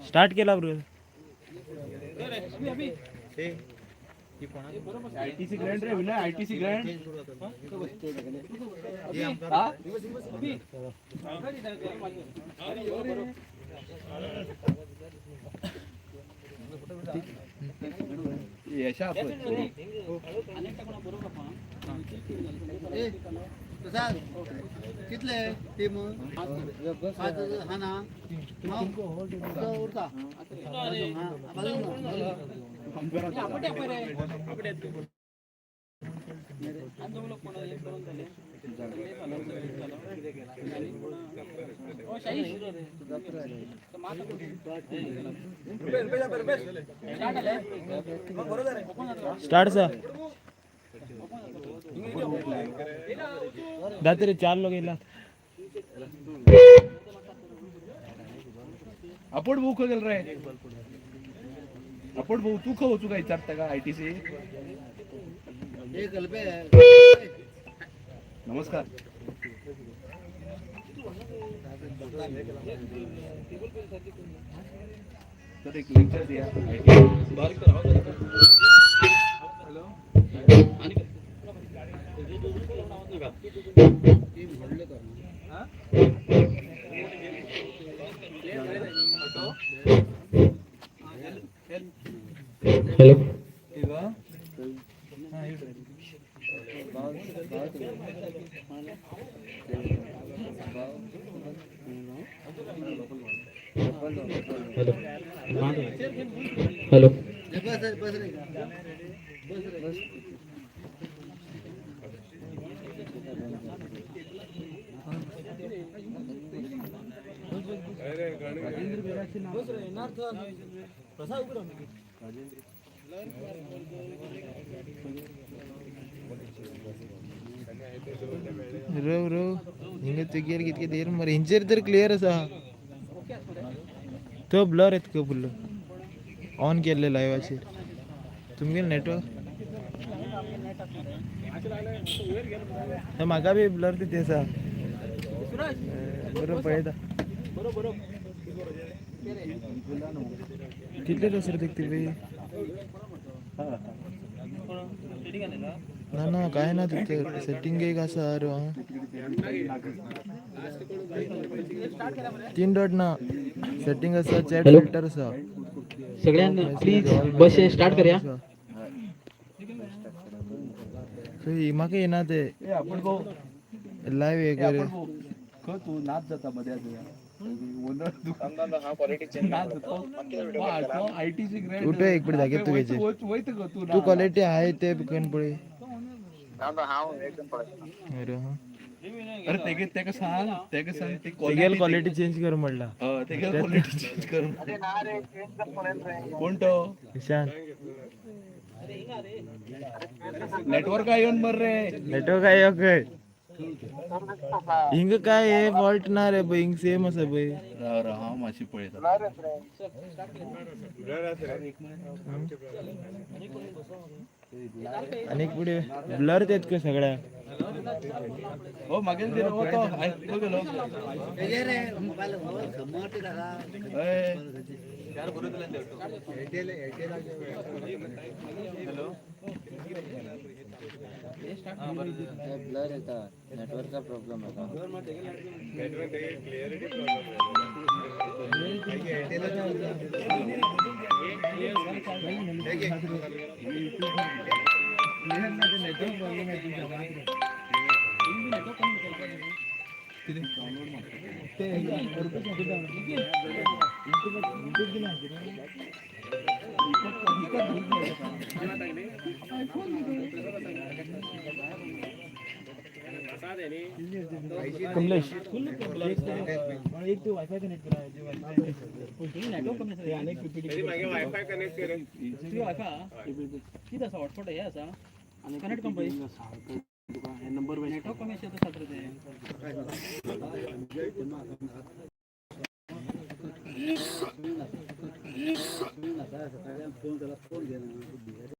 Start केला bro. ITC grand रे Vinay, ITC grand. यशा. प्रसाद कितले टीम? पांच हा ना उरता. स्टार्ट सा दाते रे, चार लोक येला. आपण भाऊ खंय गेलो रे? आपण भाऊ, तू खंय वचू काय विचारता का आयटीसी? हे कल्पे. नमस्कार सर, एक लेक्चर दिया. टीम व्हडले कर. Hello hello hello. बस रे, बस रे, बस रे, बस. रव रव हिंगा तुगेर कितके देर मरे, हेंचेर तर क्लियर आसा. तो ब्लर येत का फुल्ल ऑन केल्ले लायवाचेर तुमगेले नेटवर्क. म्हाका बी ब्लर तिथे आसा. बरोबर पळयता कितले दसरे देखते बी. ना ना, काय ना, तिथे सेटिंग एक आसा रे. हा. तीन डॉट ना, सेटिंग आसा, चॅट फिल्टर आसा. सगळ्यांना प्लीज बस स्टार्ट करूया. सो ही म्हाका येना ते. ए आपण भाऊ. लाईव्ह हे ए कर. आपण भाऊ, खंय तू? नाच जाता मध्ये. ITC grand. उठो एक पळय जागेर तुगेचेर. वयत गो तू. तू क्वालिटी आहे ते कन पळय. अरे हा. अरे तेगे तेका सांग, तेका सांग ते. तेगेल क्वालिटी चेंज कर म्हणला. तेगे क्वालिटी चेंज कर. कोण तो? ईशान. नेटवर्क येवन मर रे. नेटवर्क आहे काय हिंग? काय हे फॉल्ट ना रे बय, हिंग सेम आसा बय. राव राव, हांव मातशी पळयता. आणि पुढे ब्लर येत का सगळ्या? हो, मागेल ते हो तो खंय गेलो? हे रे मोबाईल समोर ते दादा. हय. Airtel Airtel. ब्लर येता, नेटवर्कचा प्रॉब्लेम येता. कमलेश. किती आसा हॉटस्पॉट हे आसा, कनेक्ट कर पळय. नेटवर्क कमी आसा सात्र ते. फोन केला, फोन घेना.